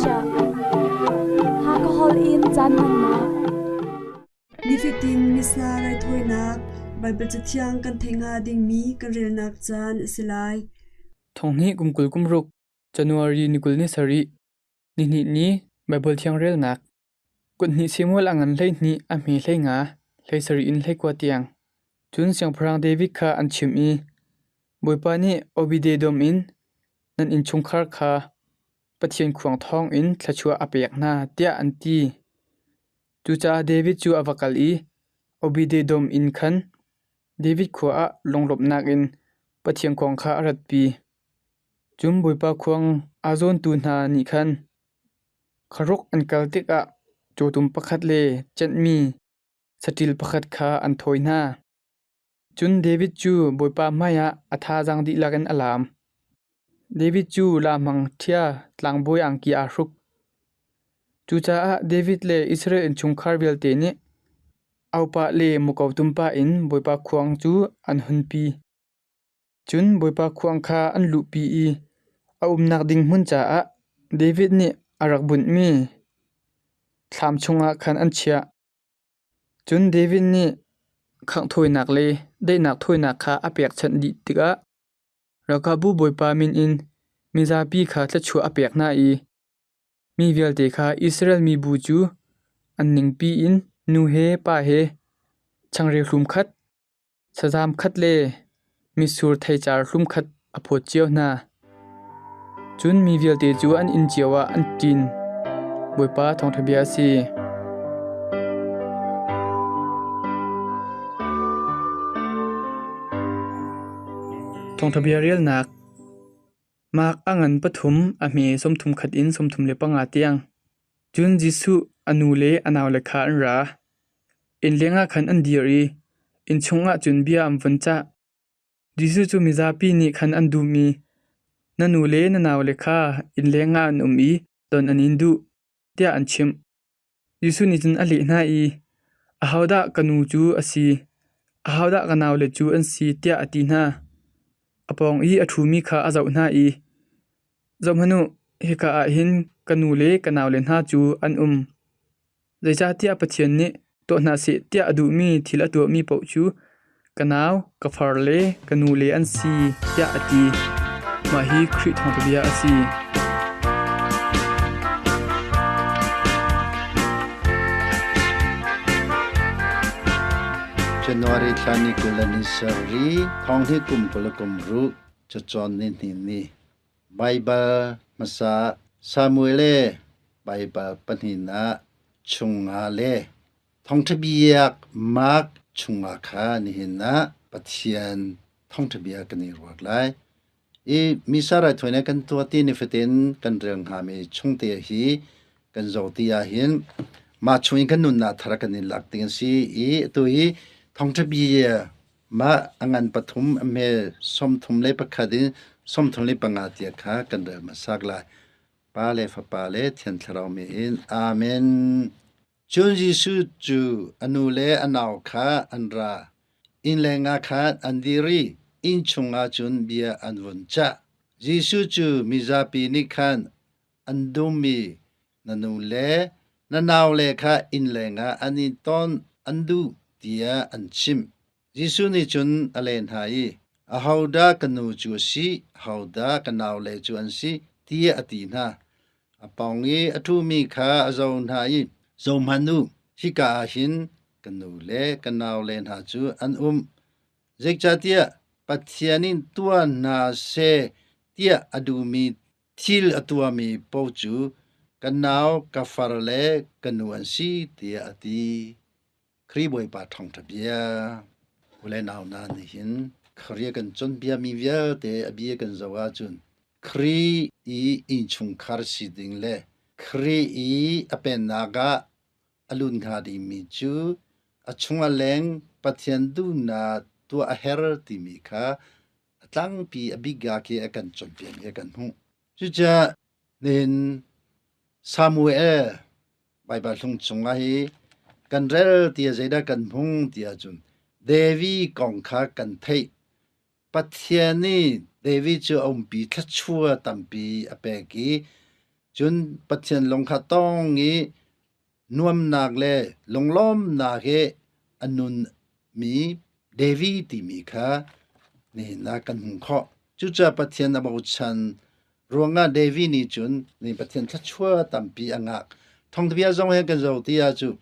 chiah. Hakha holh in caan hmannak. Nifatin Missa raithawinak Baibal Cathiang kan theih hnga dingmi kan relnak caan a si lai. Thonghnih kum 20 kum ruk January ni 27 nihnih ni Baibal Thiang relnak Kut hnih Samuel a ngan 12 a hme 15 17 in 19 tiang. Cun Siangpahrang David kha an chimh i, Bawipa nih Obed-edom in nan innchungkhar kha Pathian khuang thawngin thluachuah a pek hna, tiah an ti. Cucaah David cu a va kal i Obed-edom inn khan David khua ah lunglawmhnak in Pathian khuang kha a ratpi. Cun Bawipa khuang aa zawntu hna nih khan kharuk an kal tikah cawtum pakhat le cenhmi saṭil pakhat kha an thawi hna. Cun David cu Bawipa hmaiah a thazaang dihlak in a laam. David cu lahmang ṭhia tlangbawi angki aa hruk. Cucaah David le Israel innchungkhar vialte nih aupah le muko tumpa in Bawipa khuang cu an hunpi. Cun Bawipa khuang kha an luhpi i a umnak ding hmun caah David nih a rak bunhmi thlam chungah khan an chiah. Cun David nih khangh thawinak le daihnak thawinak kha a pekchanh dih tikah ralkapbu Bawipa min in mizapi kha thluachuah a pek hna i mi vialte kha Israel mibu cu an ningpi in nu he pa he changreu hlum khat, sazam khat le mitsur theicar hlum khat a phawt cio hna. Cun mi vialte cu an inn cio ah an ṭin. Bawipa thawngṭha bia a si. Thawngṭha bia relnak Mark a ngan pathum a hme 31 in 35 tiang. Cun Jesuh a nu le a naule kha an ra. Inn lengah khan an dir i inn chungah cun bia an vun cah. Jesuh cu mizapi nih khan an duhmi, Na nu le na naule kha inn lengah an um i ton an in duh, tiah an chimh. Jesuh nih cun a leh hna i, Ahodah ka nu cu a si? Ahodah ka naule cu an si? tiah a ti hna. A pawng i a ṭhumi kha a zoh hna i, Zohhmanh u, hika ah hin ka nu le ka naule hna cu an um. Zeicahtiah Pathian nih tuah hna seh tiah a duhmi thil a tuahmi paoh cu ka nau, ka far le ka nule an si, tiah a ti. Mah hi Khrih thawngṭha bia a si. January thla ni 20 le ni sarih thong hi kum 20 kum ruk cacawn ni hnih ni Baibal hmasa Samuel le Baibal pahnihnak chungah le thawngṭha biak Mark chungah kha nihin ah Pathian thawngṭha bia kan i ruat lai. I Missa raithawinak kan tuah ti nifatin kan rel hngami chungte hi kan zoh ti ahhin mah chung in kan nunnak thar kan i lak ding a si i atu hi thawngṭha bia Mah a ngan pathum a hme 31 in 35 tiang kha kan rel hmasak lai. Pa le Fapa le Thiang Thlarau min in. Amen. Cun Jesuh cu a nu le a nau kha an ra. Inn lengah khan an dir i inn chungah cun bia an vun cah. Jesuh cu mizapi nih khan an dummi na nu le na naule kha inn lengah an i ton an duh tiah an chimh. Jesuh nih cun a len hna i, Ahodah ka nu cu a si, ahodah ka naule cu an si, tiah a ti hna. A pawng i a ṭhumi kha a zoh hna i, Zohhmanh u, hika ah hin ka nu le ka naule hna cu an um. Zeicahtiah Pathian in tuah hna seh tiah a duhmi Thil a tuahmi paoh cu ka nau, ka far le ka nu an si tiah a ti. Khrih Bawipa thawngṭha bia. U le nau hna nih hin Khrih a kan cawnpiakmi vialte a bia kan zoh ahcun Khrih i innchungkhar si ding le Khrih i a pennak ah a lut hnga dingmi cu a chung a leng Pathian duhnak tuah a her timi kha a tlangpi a bik ah khi a kan cawnpiak i a kan hmuh. Cucaah nihin Samuel Baibal hlung chungah hi kan rel tiah zeidah kan hmung tiah cun Devi kong kha kan theih. Pathian nih David cu a umpi thluachuah tampi a pek i Cun Pathian lawng kha tawng i nuamnak le lunglawmnak he a nunmi David timi kha nihin ah kan hmuh khawh. Cucaah Pathian a bochan ruangah David nih cun ni Pathian thluachuah tampi a ngah. Thawngthabia zong he kan zoh ti ah cu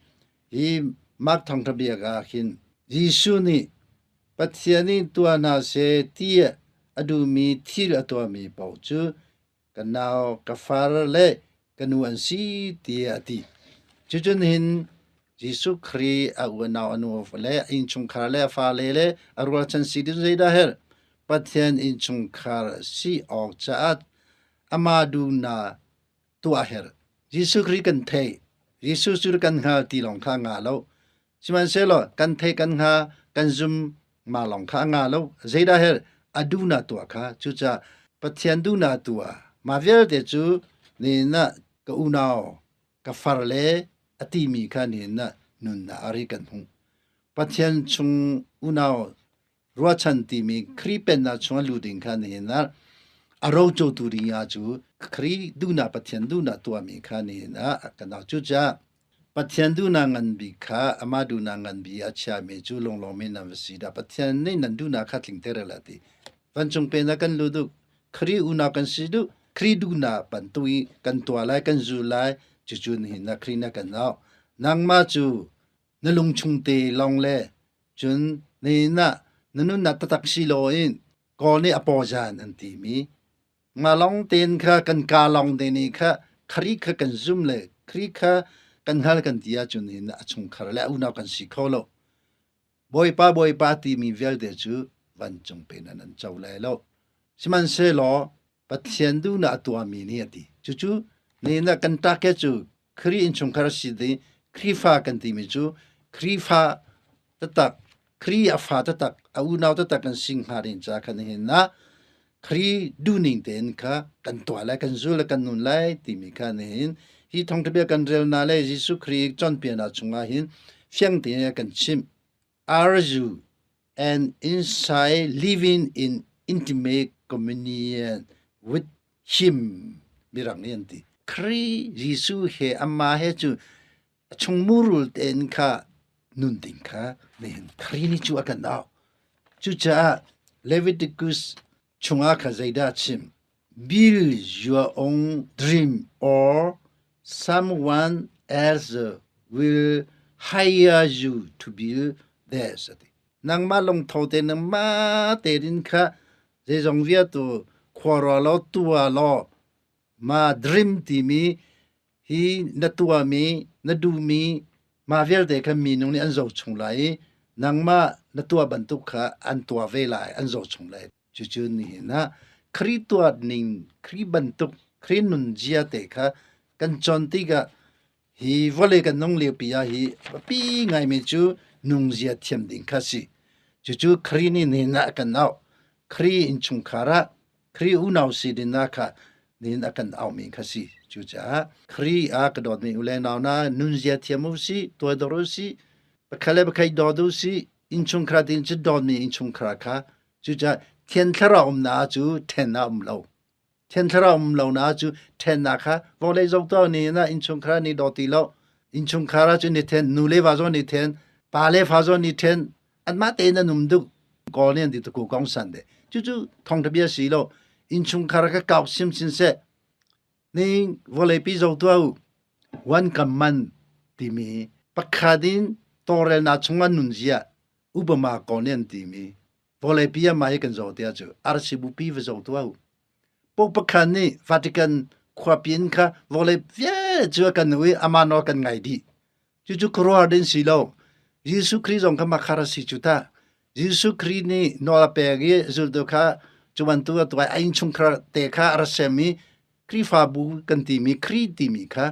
hi Mark thawngthabia ah khin Jesuh nih Pathian nih tuah hna seh ti a duhmi thil a tuahmi paoh cu ka nau, ka far le ka nu an si tiah a ti. Cucun hin Jesuh Khrih a unau a nu le a innchungkhar le a fale le a rualchan si ding zeidah herh? Pathian innchungkhar si awk caah amah duhnak tuah a herh. Jesuh Khrih kan theih. Jesuh cu kan hngal ti lawng kha a ngah lo. Sihmanhsehlaw kan theih kan hnga kan zum mah lawng kha a ngah lo. Zeidah herh? A duhnak tuah kha. Cucaah Pathian duhnak tuah. Mah vialte cu nihin ah ka unau, ka far le a timi kha nihin ah nunnak a ri kan hmuh. Pathian chung unau ruahchan timi Khrih pennak chung a lu ding kha nihin ah a rocotu ding ah cu Khrih duhnak Pathian duhnak tuahmi kha nihin ah a kan au. Cucaah Pathian duhnak ngan bik kha amah duhnak ngan bik a chiami cu lunglawm in nan va si dah. Pathian nih nan duhnak kha tlingter la ti. Vancung pennak kan lu duh. Khrih unau kan si duh. Khrih duhnak bantuk i kan tuah lai, kan zul lai. Cucu nihin ah Khrih na kan au. Nangmah cu na lungchung te lawng le cun nihin ah na nunnak taktak si loin Kawl nih a pawzan an timi nga lawng tein kha kan ka lawng te nih kha Khrih kha kan zum le Khrih kha kan hngal kan ti ahcun hin a chungkhar le a unau kan si kho lo. Bawipa Bawipa timi vialte cu vancung pen an co lai lo. Sihmanhsehlaw Pathian duhnak a tuahmi nih a ti. Cucu nihin ah kan target cu Khrih innchungkhar si ding Khrihfa kan timi cu Khrihfa taktak Khrih a fa taktak a unau taktak kan si hnga ding ca khan nihin ah Khrih duhning tein kha kan tuah lai kan zul lai kan nun lai timi kha nihin hi thawngthabia kan rel na le Jesuh Khrih cawnpiaknak chungah hin fiang tein a kan chimh. Are you an inside living in intimate communion with him? Mirang nih an ti. Khrih Jesuh he amah he cu a chung murul tein kha nun ding kha nihin Khrih nih cu a kan auh. Cucaah Leviticus chungah kha zeidah a chim? Build your own dream or someone else will hire you to build theirs. A ti. Nangmah lungtho te nangmah tein kha zeizong vialte khua law tua law ma dream timi hi na tuahmi na duhmi mah vialte kha minung nih an zoh chung lai i nangmah na tuah bantuk kha an tuah ve lai an zoh chung lai. Cucu nihin ah Khrih tuah ning, Khrih bantuk, Khrih nunzia te kha kan cawn tikah hi vawlei kan nung liopi ah hi biapi ngaimi cu nungzia thiam ding kha si. Cucu Khrih nih nihin ah a kan auh. Khrih innchungkhar ah Khrih unau si ding ah kha nihin a kan auhmi kha si. Cucaah Khrih ah ka dawtmi u le nau hna nunzia thiam u sih, tuaidor u sih, pakhat le pakhat dawt u sih, innchungkhar tin cu dawtmi innchungkhar kha Cucaah Thian Thlarau umnak cu ṭhen ah um lo. Thian Thlarau um lonak cu ṭhennak kha vawlei zohtuah ni na innchungkhar nih daw ti lo. Innchungkhar ah cun ni ṭhen, nu le va zong ni ṭhen, pa le fa zong ni ṭhen, anmah tein an um duk. Kawl nih an ti tuku kong san de. Cucu thawngṭha bia si lo. Innchungkhar ka kau simsin seh. Ning vawleipi zohtuah u. One kam man timi pakhat in tawlrelnak chungah nunzia Obama kong nih an timi vawleipi ah mah hi kan zoh tiah cu RC bupi va zoh tuah u. Pope pakhat nih Vatican khuapi in kha vawlei vialte cu a kan u i amah nawl kan ngai dih. Cucu khuaruahhar ding si lo. Jesuh Khrih zong kha makhar a si cu ta. Jesuh Khrih nih nawl a pek i zultu kha cu bantuk a tuah i a innchungkhar te kha a ra sem i Khrihfabu kan timi Khrih timi kha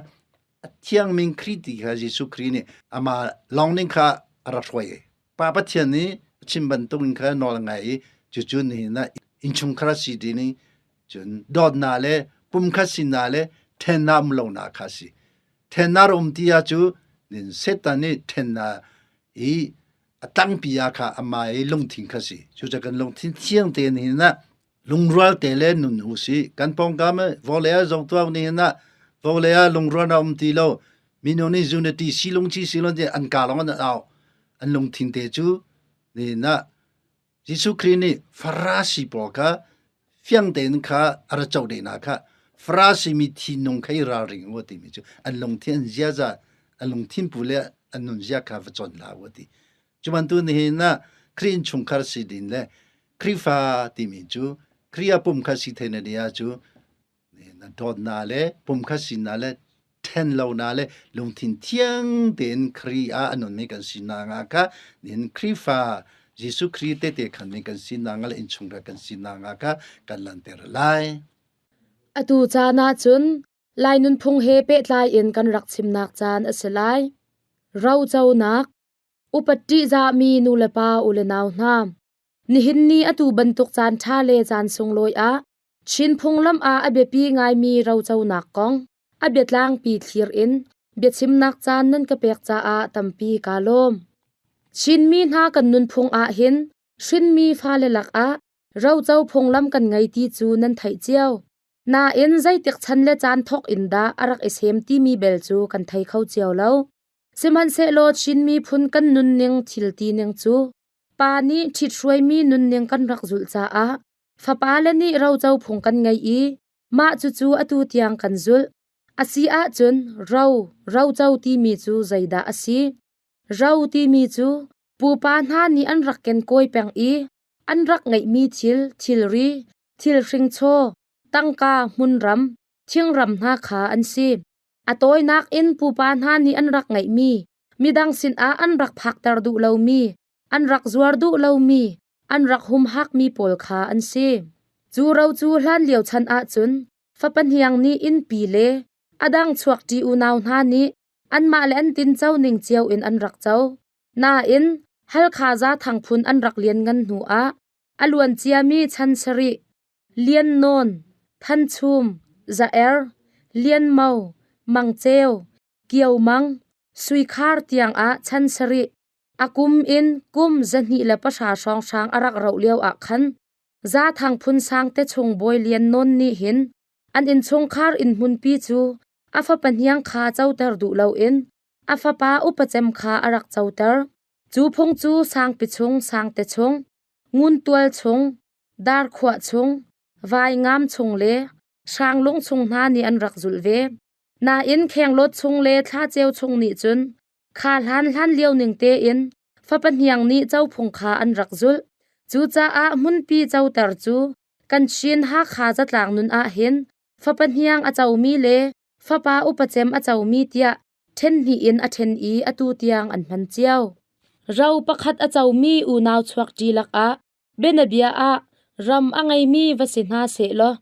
a thiangmi Khrih ti kha Jesuh Khrih nih amah lawng ning kha a rak hruai i Pa Pathian nih a chim bantuk in kha nawl a ngai i cucu nihin ah innchungkhar a si ti ning cun dawtnak le pumkhat sinak le ṭhennak um lonak kha a si. Ṭhennak um ti ah cu Satan nih ṭhennak i a tlangpi ah kha amah i lungthin kha si. Cucaah kan lungthin thiang tein nihin ah lungrual te le nun u si. Kan pawngkam vawlei ah zohtuak nihin ah Vawlei ah lungrual a um ti lo. Minung nih unity silung chi silung ti an ka lawng an au. An lungthin te cu nihin ah Jesuh Khrih nih Farasi pawl kha fiang tein kha a ra coh dehna kha Farasi mi thinlung kha i ralring u timi cu an lungthin an ziaza an lungthin pu le an nunzia kha va cawn hlah u ti. Cu bantuk nihin ah Khrih innchungkhar si ding le Khrihfa timi cu Khrih a pum kha si thei na nia cu na dawtnak le pumkhat sinak le ṭhen lonak le lungthin thiang tein Khrih ah a nunmi kan sinak ah kha nihin Khrihfa Jesuh Khrih tehte khanmi kan sinak le innchungkhar kan sinak ah kha kan langhter lai. Atu caan ah cun Lai nunphung he pehtlai in kan rak chimnak caan a si lai. Roconak, upat ṭihzahmi nulepa ulenau hna, nihin ni atu bantuk caan ṭha le caan sunglawi ah Chin phunglam ah a biapi ngaimi roconak kong a biatlangpi thlir in biachimnak caan nan ka pek caah tampi kaa lawm. Chinmi hna kan nunphung ahhin hrinmi fale lakah roco phunglam kan ngei ti cu nan theih cio. Nain zeitik chan le caan thawk in dah a rak i sem timi bel cu kan thei kho cio lo. Sihmanhsehlaw Chin miphun kan nunning thil tining cu pa nih ṭhithruaimi nunning kan rak zulh caah Fapale nih roco phung kan ngei i mah cucu atu tiang kan zulh. A si ahcun ro, roco timi cu zeidah a si? Ro timi cu pupa hna nih an rak kenkawi peng i an rak ngeihmi thil, thilri, thil hringchaw, tangka, hmunram, thingram hna kha an si. A tawinak in pupa hna nih an rak ngeihmi, midang sinah an rak phakter duh lomi, an rak zuar duh lomi, an rak humhakmi pawl kha an si. Cu ro cu hlanlio chan ahcun fapa hniang nih innpi le a dang chuakṭi unau hna nih anmah le an tinco ning cio in an rak co. Nain Halkha Zaathang phun an rak lianngan hnu ah a luan ciami chan sarih Lian Nawn, Than Chum, Za Er, Lian Mo, Mang Ceu, Kio Mang, Sui Khar tiang ah chan sarih A kum in kum 210 hrawnghrang a rak rauh lio ah khan Zaathang phun sangte chung bawi Lian Nawn nih hin an innchungkhar inn hmunpi cu a fapa hniang kha coter duh loin a fapa upacem kha a rak coter. Cu phung cu sangpi chung sangte chung, nguntual chung, darkhuah chung, vaingam chung le hranglung chung hna nih an rak zulh ve. Nain khenglawt chung le thlaceu chung nih cun Kha hlan hlan lio ning tein fapa hniang nih cophung kha an rak zulh. Cucaah hmunpi coter cu kan Chin Hakha zatlang nun ahhin fapa hniang a comi le fapa upacem a comi tiah ṭhen hnih in a ṭhen i atu tiang an hman cio. Ro pakhat a comi unau chuakṭi lakah bianabia ah ram a ngeimi va si hna sehlaw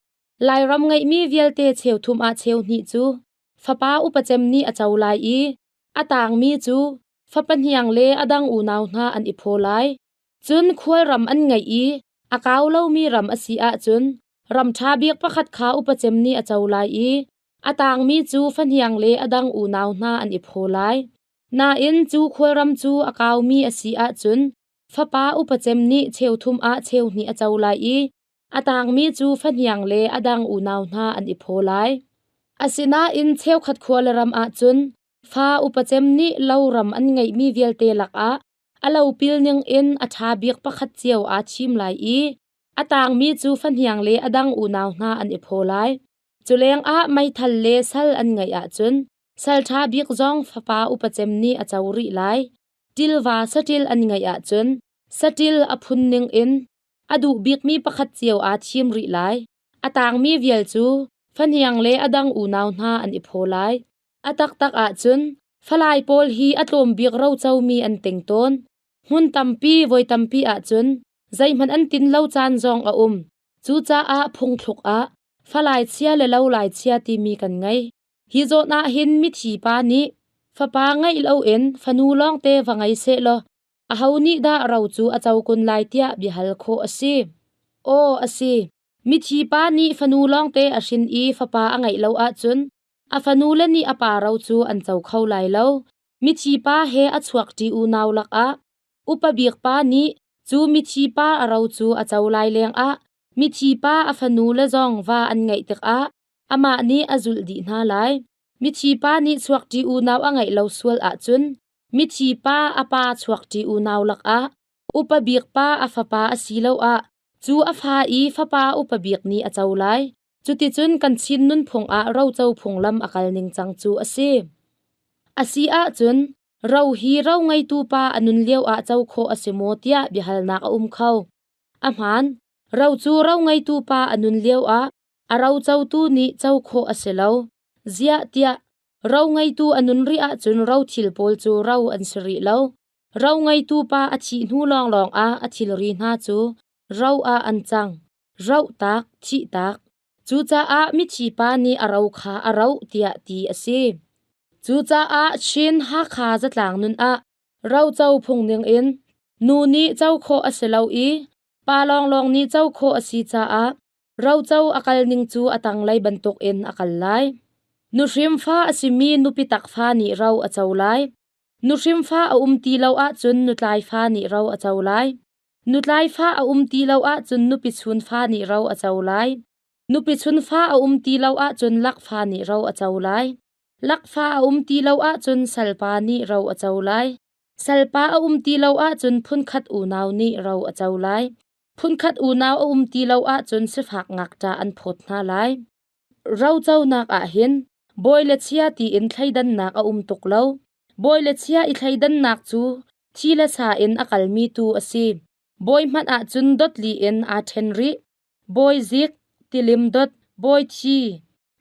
Lairam ngeihmi vialte cheuthum ah cheu hnih cu fapa upacem nih a co lai i a tangmi cu fapa hniang le a dang unau hna an i phaw lai. Cun khualram an ngeih i a kau lomi ram a si ahcun ram ṭha bik pakhat kha upacem nih a co lai i a tangmi cu fahniang le a dang unau hna an i phaw lai. Nain cu khualram cu a kaumi a si ahcun fapa upacem nih cheuthum ah cheuhnih a co lai i a tangmi cu fahniang le a dang unau hna an i phaw lai. Asinain cheukhat khua le ram ahcun fa upacem nih loram an ngeihmi vialte lakah a lopil ningin a ṭha bik pakhat cio aa thim lai i a tangmi cu fahniang le a dang unau hna an i phaw lai. Culengah meithal le sal an ngeih ahcun sal ṭha bik zong fapa upacem nih a co rih lai. Ṭilva saṭil an ngeih ahcun saṭil a phun ningin a duh bikmi pakhat cio aa thim rih lai. A tangmi vial cu fahniang le a dang unau hna an i phaw lai. A taktak ahcun falai pawl hi a tlawm bik rocomi an ting tawn. Hmun tampi voi tampi ahcun zeihmanh an tin lo caan zong a um. Cucaah phungthluk ah falai chia le lolai chia timi kan ngei. Hi zawn ah hin mithi pa nih fapa ngeih loin fanu lawngte va ngei sehlaw aho nih dah ro cu a co kun lai tiah biahal khawh a si. Aw a si. Mithi pa nih fanu lawngte a hrin i fapa a ngeih lo ahcun a fanule nih a pa ro cu an co kho lai lo. Mithi pa he a chuakṭi unau lakah upa bik pa nih cu mithi pa a ro cu a co lai lengah mithi pa a fanule zong va an ngeih tikah Amah nih a zulh dih hna lai. Mithi pa nih chuakṭi unau a ngeih lo sual ahcun mithi pa a pa chuakṭi unau lakah upa bik pa a fapa asiloah cu a fa i fapa upa bik nih a co lai. Cuticun kan Chin nunphung ah roco phunglam a kal ningcang cu a si. A si ahcun ro hi ro ngeitu pa a nun lio ah co khawh a si maw tiah biahalnak a um kho. A hmaan, ro cu ro ngeitu pa a nun lio ah a rocotu nih co khawh a si lo. Ziah tiah ro ngeitu a nun rih ahcun ro thil pawl cu ro an si rih lo. Ro ngeitu pa a thih hnu lawnglawng ah a thilri hna cu ro ah an cang. Rohtak, thihtak. Cucaah mithi pa nih a ro kha a roh tiah ti a si. Cucaah Chin Hakha zatlang nun ah roco phung ningin nu nih co khawh a si lo i pa lawnglawng nih co khawh a si caah roco a kal ning cu a tanglei bantukin a kal lai. Nuhrim fa a simi nupi tak fa nih ro a co lai. Nuhrim fa a um ti lo ahcun nutlai fa nih ro a co lai. Nutlai fa a um ti lo ahcun nupi chun fa nih ro a co lai. Nupi chun fa a um ti lo ahcun lakfa nih ro a co lai. Lakfa a um ti lo ahcun salpa nih ro a co lai. Salpa a um ti lo ahcun phunkhat unau nih ro a co lai. Phunkhat unau a um ti lo ahcun sifak ngakṭah an phawt hna lai. Roconak ah hin bawi le chia tiin thleidannak a um tuk lo. Bawi le chia i thleidannak cu thi le sa in a kalmi tu a si. Bawi hmanh ahcun dotli in aa ṭhen rih. Bawi zik, tilim dot, bawi thi,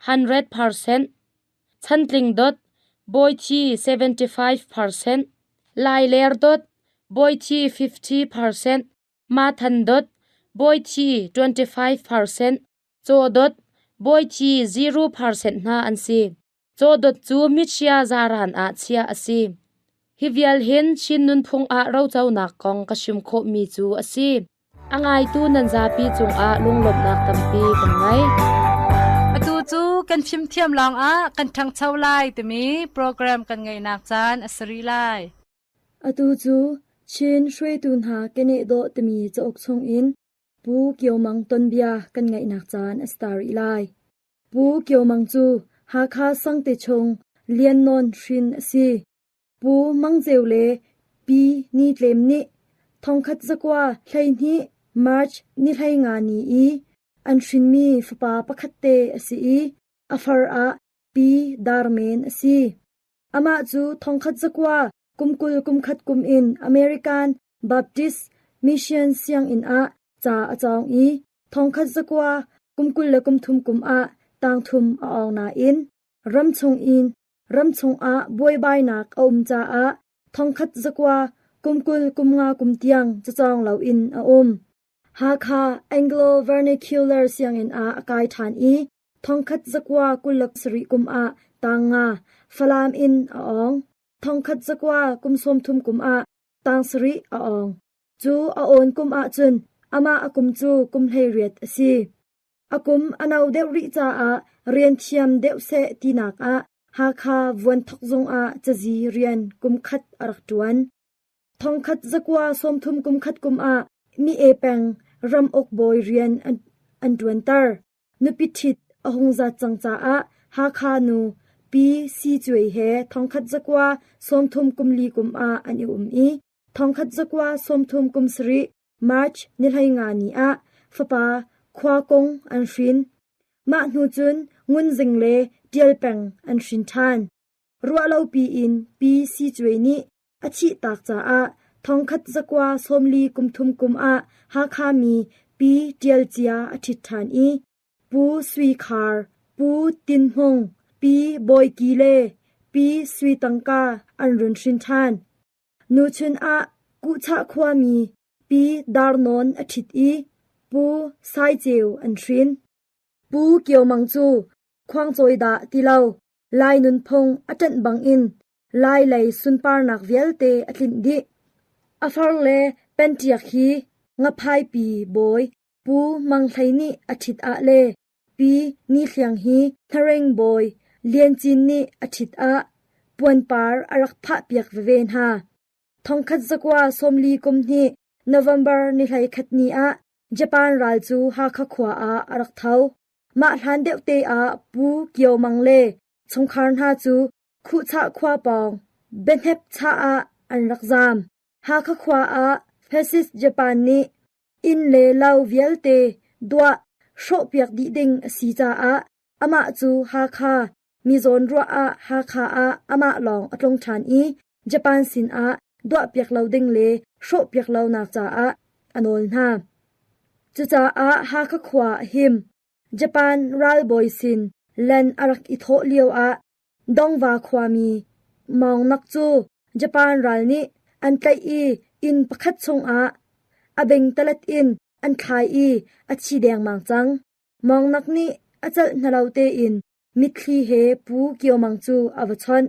100%, chantling dot, bawi thi 75%, lailer dot, bawi thi 50%, mathan dot, bawi thi 25%, caw dot, bawi thi 0% hna an si. Cawdawt cu michia zaran ah chiah a si. Hi vial hin Chin nunphung ah roconak kong ka chim khawhmi cu a si. A ngaitu nan zapi cungah lunglawmhnak tampi kan ngei. Atu cu kan fimthiam lawngah kan ṭhangcho lai timi program kan ngeihnak caan a si rih lai. Atu cu Chin hruaitu hna keneh dawh timi cauk chungin Pu Kio Mang tonbia kan ngaihnak caan a si ta rih lai. Pu Kio Mang cu Hakha Sangte chung Lian Nawn hrin a si. Pu Mang Ceu le Pi Ni Tlem nih 1912 March ni 15 ni i an hrinmi fapa pakhat te a si i a far ah Pi Dar Men a si. Amah cu 1920 kum 21 kum in American Baptist Mission sianginn ah ca a cawng i 1900 kum 23 kum ah tangthum a awng nain ramchung in ramchung ah buaibainak a um caah 1900 kum 20 kum nga kum tiang cacawng loin a um. Hakha Anglo Vernacular sianginn ah a kai ṭhan i 1927 kum ah tang nga Falam in a awng. 1900 kum 30 kum ah tang sarih a awng. Cu a awn kum ahcun amah a kum cu kum 18 a si. A kum a no deuh rih caah rian thiam deuh seh tinak ah Hakha Vuanthok zung ah cazi rian kum khat a rak ṭuan. 1930 kum khat kum ah Mi-e peng ramuk bawi rian an ṭuanter. Nupi ṭhit a hung zat cang caah Hakha nu Pi Si Cuai he 1930 kum li kum ah an i um i 1937 March ni 15 ni ah fapa Khua Kung an hrin. Mah hnu cun Ngun Zing le Ṭial Peng an hrin ṭhan. Ruahlopi in Pi Si Cuai nih a thihtak caah 1943 kum ah Hakha mi Pi Ṭial Cia a ṭhit ṭhan i Pu Sui Khar, Pu Tin Hmung, Pi Bawi Ki le Pi Sui Tangka an run hrin ṭhan. Nuchun ah Kuhchah khuami Pi Dar Nawn a ṭhit i Pu Sai Ceu an hrin. Pu Kio Mang cu khuangcawi dah ti lo Lai nunphung a ṭanh bangin Lai lei sunparnak vialte a tlinh dih. A far le Pentiak hi Ngaphaipi bawi Pu Mang Hlei nih a ṭhit ah le Pi Ni Hliang hi Hnaring bawi Lian Cin nih a ṭhit ah puanpar a rak phahpiak veve hna. 1940 kum hnih November ni 11 ni ah Japan ral cu Hakha khua ah a rak tho. Mah hlan deuh te ah Pu Kio Mang le chungkhar hna cu Khuhchah khua pawng Biahnep chah ah an rak zaam. Hakha khua ah Fascist Japan nih inn le lo vialte duah hrawhpiak dih ding a si caah amah cu Hakha mi zawnruah ah Hakha ah amah lawng a tlung ṭhan i Japan sinah duahpiak lo ding le hrawhpiak lonak caah a nawl hna. Cucaah Hakha khua a him. Japan ralbawi sin len a rak i thawh lioah Dongva khuami Mawng Nak cu Japan ral nih an tlaih i inn pakhat chungah a bingtalet in an thlai i a thi dengmang cang. Mawng Nak nih a celh hna lo tein mitthli he Pu Kio Mang cu a va chawnh.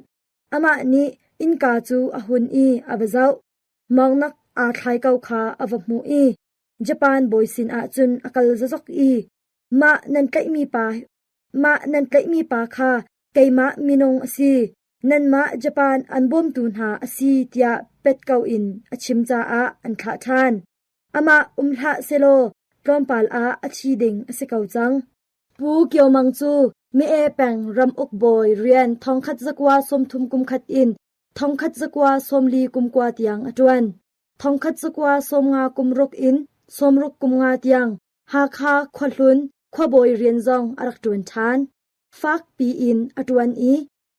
Amah nih innka cu a hun i a va zoh. Mawng Nak aa thlai ko kha a va hmuh i Japan bawi sinah cun a kal zazok i mah nan tlaihmi pa mah nan tlaihmi pa kha keimah minung a si, nanmah Japan an bawmtu hna a si tiah pet ko in a chim caah an thlah ṭhan. Amah um hlah selaw tlawmpal ah a thi ding a si ko cang. Pu Kio Mang cu Mie peng ramuk bawi rian 1930 kum khat in 1940 kum kua tiang a ṭuan. 1950 kum ruk in 60 kum nga tiang Hakha khuahlun khuabawi rian zong a rak ṭuan ṭhan. Fak piin a ṭuan i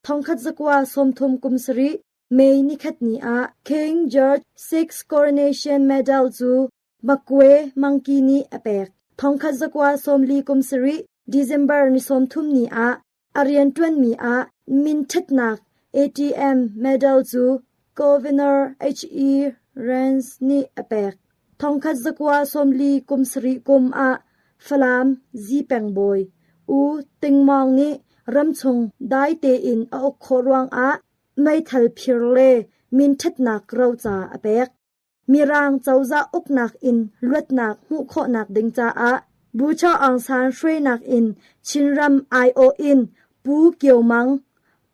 1930 kum sarih May nikhat ni ah King George VI Coronation Medal cu Makwe Mangki nih a pek. 1940 kum sarih December ni 30 ni ah a rianṭuanmi ah minṭhatnak ATM medal cu Governor H.E. Rance nih a pek. 1940 kum sarih kum ah Falam Zipeng bawi U Ting Mawng nih ramchung dai tein a uk khawh ruangah meithal phir le minṭhatnak roca a pek. Mirang cozah uknak in luatnak hmuh khawhnak ding caah Bucha Aung San hruainak in Chinram aiawh in Pu Kio Mang,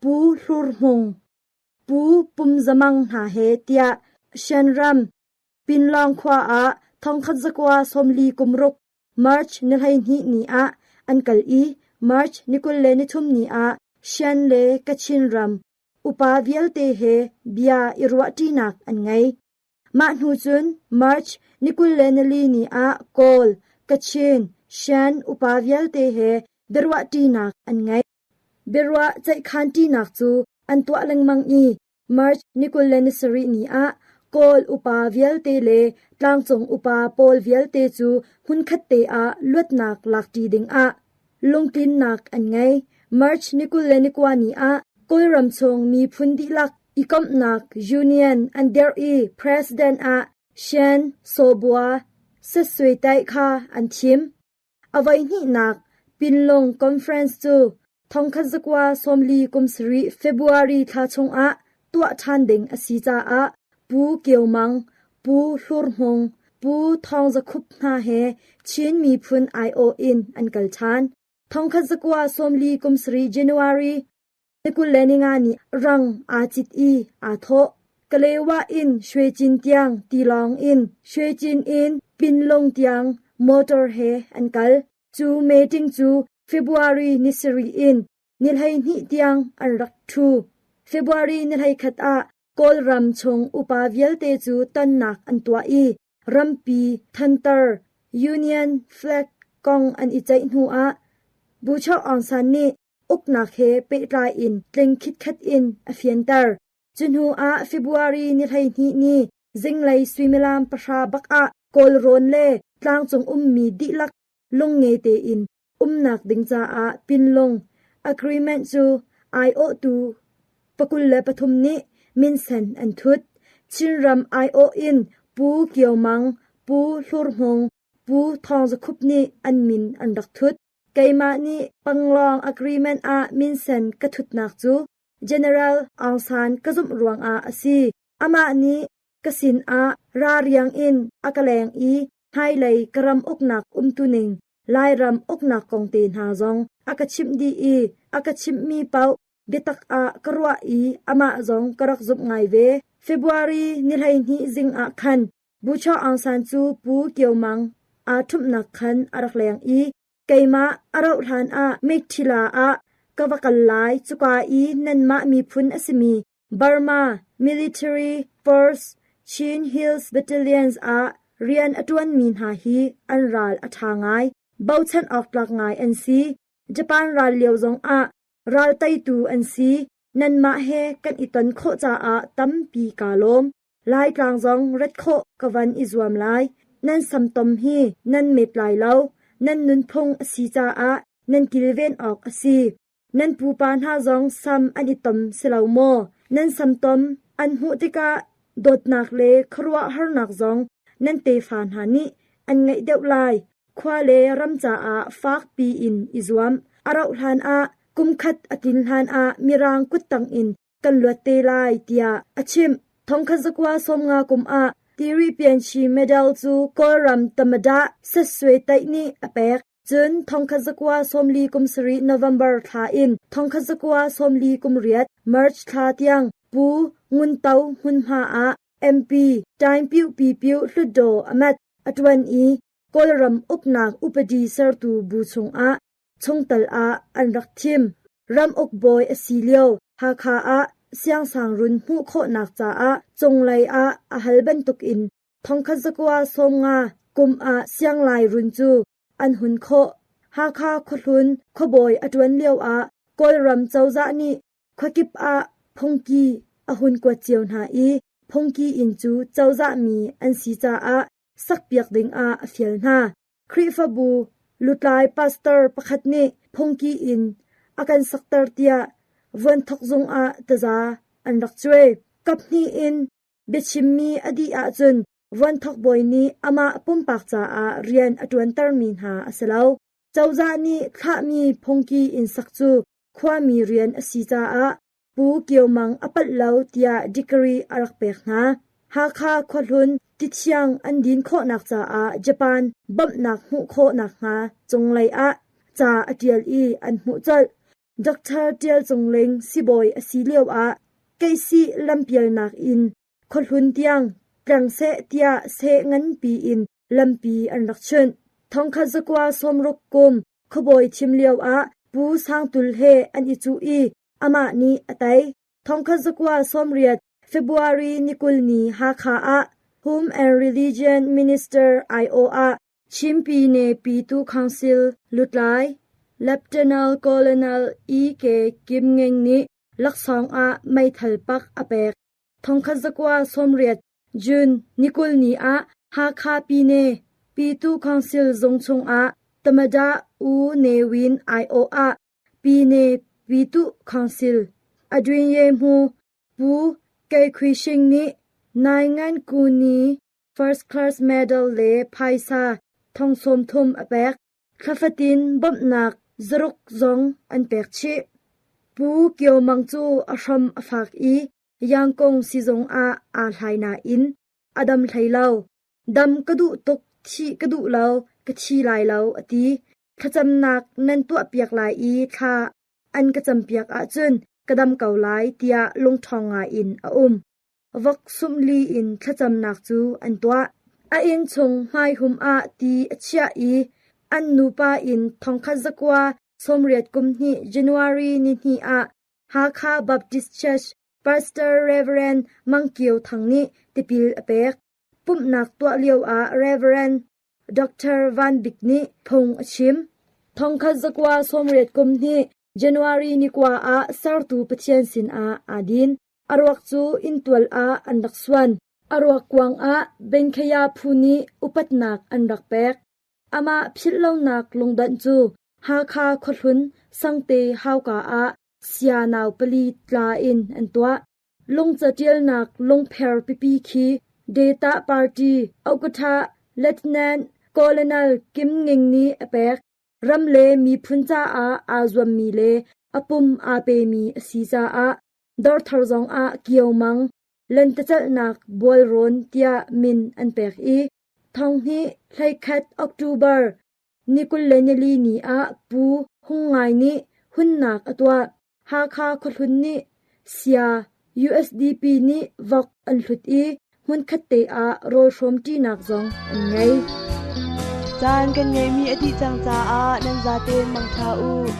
Pu Hlur Hmung, Pu Pum Za Mang hna he tiah Shanram Pinlawng khua ah 1946 March ni 12 ni ah an kal i March ni 23 ni ah Shan le Kachin ram upa vialte he bia i ruahṭinak an ngei. Mah hnu cun March ni 24 ni ah Kawl, Kachin, Shan upa vialte he biaruahṭinak an ngei. Biaruah ceihkhanṭinak cu an tuah lengmang i March ni 27 ni ah Kawl upa vialte le tlangcung upa pawl vialte cu hmunkhat te ah luatnak lakṭi dingah lungtlinnak an ngei. March ni 29 ni ah Kawlram chung miphun dihlak i komhnak Union an dirh i President ah Shan Sawbua Setswe Taih kha an thim. A voihnihnak Pinlung Conference cu 1947 February thla chungah tuah ṭhan ding a si caah Pu Kio Mang, Pu Hlur Hmung, Pu Thawng Za Khup hna he Chin miphun aiawh in an kal ṭhan. 1947 January ni 25 ni rang aa cit i aa thawh. Kalewa in Shwecin tiang tilawng in Shwecin in Pinlung tiang motor he an kal. Cu meeting cu February ni sarih in ni 12 tiang an rak ṭhu. February ni 21 ah Kawlram chung upa vialte cu tonnak an tuah i rampi thantar Union Flag kong an i ceih hnu ah Buchok Aung San nih uknak he pehtlai in tling khitkhet in a fianter. Cu hnu ah February ni 12 ni zinglei suimilam pahra bak ah Kawlrawn le tlangcung ummi dihlak lungnge tein umnak ding caah Pinlung Agreement cu aiawhtu 23 nih minsen an thut. Chinram aiawh in Pu Kio Mang, Pu Hlur Hmung, Pu Thawng Za Khup nih an min an rak thut. Keimah nih Panglong Agreement ah minsen ka thutnak cu General Aung San ka zumh ruangah a si. Amah nih ka sinah ra riang in a ka leng i hmailei ka ram uknak umtuning Lairam uknak kong te hna zong a ka chimh dih i a ka chimhmi paoh biatak ah ka ruah i amah zong ka rak zumh ngai ve. February ni 12 zing ah khan Buchaw Aung San cu Pu Kio Mang aa ṭhumhnak khan a rak leng i Keimah a rauh hlanah Meiṭhila ah ka va kal lai, cuka i nanmah miphun a simi Burma Military Force Chin Hills Battalions ah rian a ṭuanmi hna hi an ral a ṭha ngai, bochan awktlak ngai an si. Japan ral lio zongah ral teitu an si. Nanmah he kan i ton khawh caah tampi kaa lawm. Laitlang zong rat khawh ka van i zuam lai. Nan samtom hi nan met lai lo. Nan nunphung a si caah nan kilven awk a si. Nan pupa hna zong sam an i tom si lo maw? Nan samtom an hmuh tikah dawtnak le khuaruahharnak zong nan tefa hna nih an ngeih deuh lai. Khua le ram caah fakpi in i zuam. A rauh hlan ah kumkhat a tlin hlan ah Mirang kuttang in kan luat te lai tiah a chimh. Thongkhat zakua 50 kum ah Tiri Pianchi Medal cu Kawlram Tamadah Setswe Taih nih a pek. Cun thongkhat zakua 47 November thla in thongkhat zakua 48 March thla tiang Pu Ngun To hmunhma ah MP Tain Piu Pi Piu Hlutdaw a mat a ṭuan i Kawlram uknak upadi sertu bu chungah chungtel ah an rak thim. Ramuk bawi a si lio Hakha ah siangsangrun hmuh khawhnak caah cunglei ah a hal bantukin thongkhat zakua 50 kum ah sianglai run cu an hun khawh. Hakha khuahlun khuabawi a ṭuan lioah Kawlram cozah nih khuakip ah phungki a hun kuat cio hna i phungki inn cu cozah mi an si caah sakpiak dingah a fial hna. Khrihfabu lutlai pastor pakhat nih phungki inn a kan sakter tiah vuanthok zung ah taza an rak cuai. Kaphnih in biachimmi a dih ahcun vuanthok bawi nih amah pumpak caah rian a ṭuantermi hna a si lo. Cozah nih thlahmi phungki inn sak cu khuami rian a si caah Pu Kio Mang a palh lo tiah degree a rak pek hna. Hakha khuahlun tithiang an din khawhnak caah Japan bawmhnak hmuh khawh nakhnga cunglei ah ca a ṭial i an hmuh colh. Dr. Ṭial Cung Ling sibawi a si lioah Keisih lampialnak in khuahlun tiang tleng seh tiah seh nganpi in lampi an rak chunh. Thongkhat zakua 60 kum khuabawi thim lioah Pu Sang Tul he an i cuh i amah nih a tei. Thongkhat zakua 80 February ni 20 ni Hakha ah Home and Religion Minister IO ah Chinpi ne Pitu Council lutlai Lieutenant Colonel E.K. Kim Ngeng nih laksawng ah meithal pak a pek. Thongkhat zakua 80 June ni 20 ni ah Hakha Pine Pitu Council zung chungah Tamada U Ne Win aiawh ah Pine Pitu Council Adwinye Hmu Pu Kei Khui Shing nih Naingan Kuni First Class Medal le phaisa thong 30 a pek. Thla fatin bawmhnak zaruk zong an pek chih. Pu Kio Mang cu a hram a fak i Yangkong sizung ah aa hlai nain a dam hlei lo. Dam ka duh tuk, thih ka duh lo, ka thi lai lo, a ti. Thlacamnak nan tuahpiak lai i thla an ka campiak ahcun ka dam ko lai tiah lungṭhawng ngaiin a um. Vok sumli in thlacamnak cu an tuah. A innchung hmaihum ah ti a chiah i an nupa in thongkhat zakua 80 kum hnih January ni hnih ah Hakha Baptist Church Pastor Reverend Mang Kio Thang nih tipil a pek. Pumhnak tuah lioah Reverend Dr. Van Bik nih phung a chim. Thongkhat zakua 80 kum hnih January ni kua ah sertu Pathian sinah aa din. A ruak cu inntual ah an rak suan. A ruak kuang ah Benkhaya phu nih upatnak an rak pek. Amah philhlonak lungdonh cu Hakha khuahlun Sangte hauka ah sia nau pali tla in an tuah. Lungca ṭialnak lungpher pipi khi Data Party Okatha Lieutenant Colonel Kim Nging nih a pek. Ram le miphun caah aa zuammi le a pum aa pemi a si caah Dawrthar zongah Kiomang lentecelhnak bualrawn tiah min an pek i thonghnih 11 October ni 24 ni ah Pu Hung Ngai nih hunnak a tuah. Hakha khuahlun nih sia USDP nih vok an hlut i hmunkhat te ah rawl hrawmṭinak zong an ngei. Caan kan ngeihmi a dih cang caah nan zaten mangṭha u.